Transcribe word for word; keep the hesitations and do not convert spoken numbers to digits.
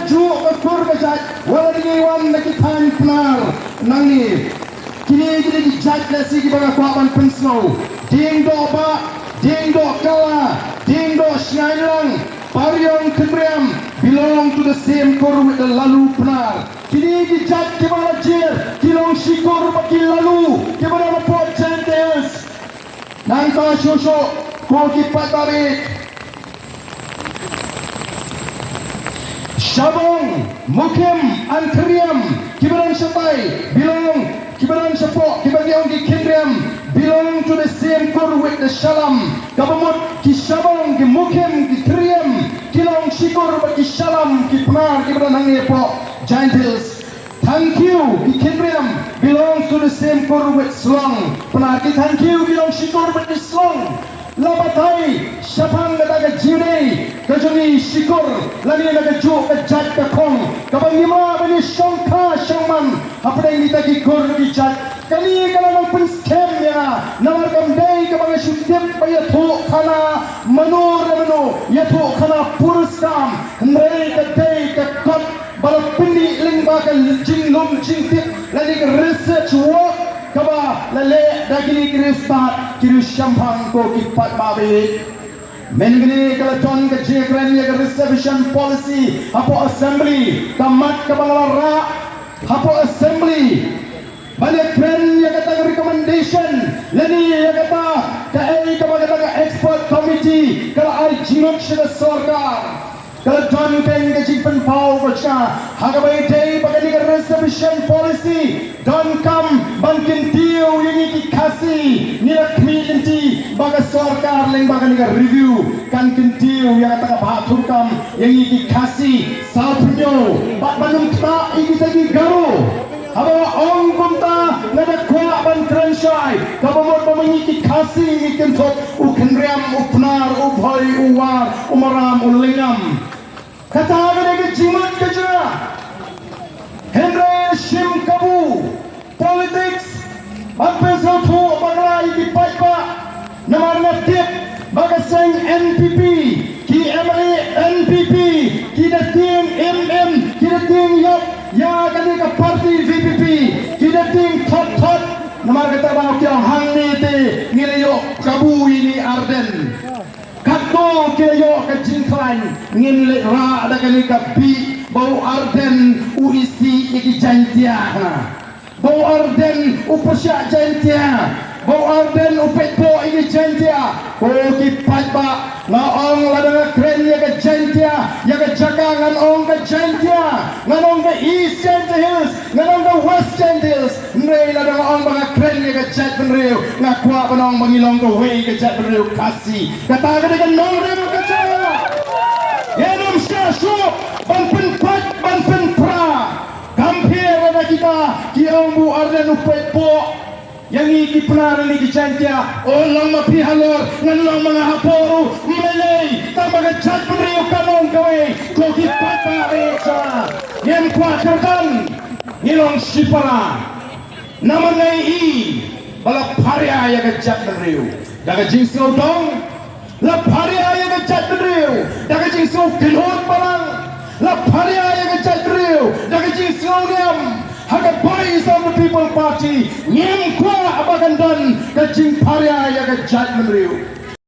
Juh ka kur ka jait, wat la dang wan na ki thaiñ Pnar nangne. Kine kine ki jait lehse kiba nga kwah ban pynsngew. Dieng Dohbah, Dieng Dohkala, Dieng Dohshngainlang, Pariong Khynriam belong to the same kur with the Lalu Pnar. Kine ki jait kiba la jer ki long shikur bad ki Lalu kiba don hapoh Jaintia Hills. Nangta shuh shuh ko ki paidbah. Shabong, Mukhim and Khynriam kiba don shatai belong, kiba don shapoh, kiba ngi ong ki Khynriam belong to the same kur with the Shalam. Kaba mut ki Shabong, ki Mukhim, ki Khynriam ki long shikur bad ki Shalam, ki Pnar kiba don hangne hapoh Jaintia Hills. Thangkhiew, ki Khynriam belongs to the same kur with Shillong. Pnar ki Thangkhiew ki long shikur bad ki Shillong. La batai shaphang kata ka jingdei ka jong ngi shikur lane na kajuh ka jait ka khong kaba ngim lah ban ïa shongkha shongman hapdeng kita ki kur ki jait. Kane ka la nang pynskhem ïa nga namar kam dei kaba nga shu tip ba ïathuh khana mano re mano, ïathuh khana puriskam, hynrei ka dei ka kot ba la pyni lyngba ka jinglum jingtip lane ka research work kaba la leh da kine ki riewstad ki riewshemphang ko ki paidbah. Mynne ka la don ka jingkren ïa ka reservation policy hapoh assembly, ka mat kaba la rah hapoh assembly ban ïakren ïa kata ka recommendation lane ïa kata kaei kaba kata ka expert committee ka la ai jingmut sha ka sorkar. Ka la don kein ka jingpynpaw ba sha ha kaba ïadei bad kane ka reservation policy, donkam ban kyntiew ïa ngi ki Khasi. Ngi la khmih lynti ba ka sorkar lyngba kane ka review kan kyntiew ïa kata ka bhathurkam ïa ngi ki Khasi. Saw pynïoh bad ban ym ktah ïa kita ki Garo. Haba ong kumta nga da kwah ban kren shai, kaba mut ba ma ngi ki Khasi ngi kynthup u Khynriam, u Pnar, u Bhoi, u War, u Maram, u Lyngngam. Kata ka dei ka jingmut ka jong nga. Hynrei shim kabu politics ban pynsngewthuh bakla ïa ki paidbah. Namar nga tip ba ka seng N P P, ki M L A N P P ki da tieng im im, ki da tieng ïap ïa kane ka party V P P, ki da tieng thot thot. Namar kata ba ki ong hangne te ngi la ïoh kabu ïa i Ardent. Katto ki la ïoh ka jingkhlaiñ, ngin leit rah da kane ka bih ba u Ardent u isih ïa ki Jaiñtia. Ba u Ardent u pyrshah Jaiñtia, ba u Ardent u peit poh ïa ki Jaiñtia. Ko ki paidbah, nga ong lada nga kren ïa ka Jaiñtia, ïa ka jaka ngan ong ka Jaiñtia, ngan ong ka East Jaintia Hills, ngan ong ka West Jaintia Hills. Hynrei lada nga ong ba nga kren ïa ka jaitbynriew, nga kwah ban ong ba ngi long kawei ka jaitbynriew Khasi. Kata ka dei ka nongrim ka jong nga. Ngin ym shah shuh ban pynpait ban pynpra. Kam pher lada kita ki ong ba u Ardent u peit poh ïa ngi ki Pnar, ïa ngi ki Jaiñtia. O, long ma phi halor, ngan long ma nga hapoh ruh, ym lei lei, tang ba ka jaitbynriew kan long kawei. Ko ki paidbah ba ïeit jong nga, ngim kwah kyrdan, ngi long shipara. Namar ngi i ba la pharia ïa ka jaitbynriew da ka jingsngewdong, la pharia ïa ka jaitbynriew da ka jingsngew kynhun balang, la pharia ïa ka jaitbynriew da ka jingsngew niam. Ha ka Voice of the People Party ngim kwah ba kan don ka jingpharia ïa ka jaitbynriew.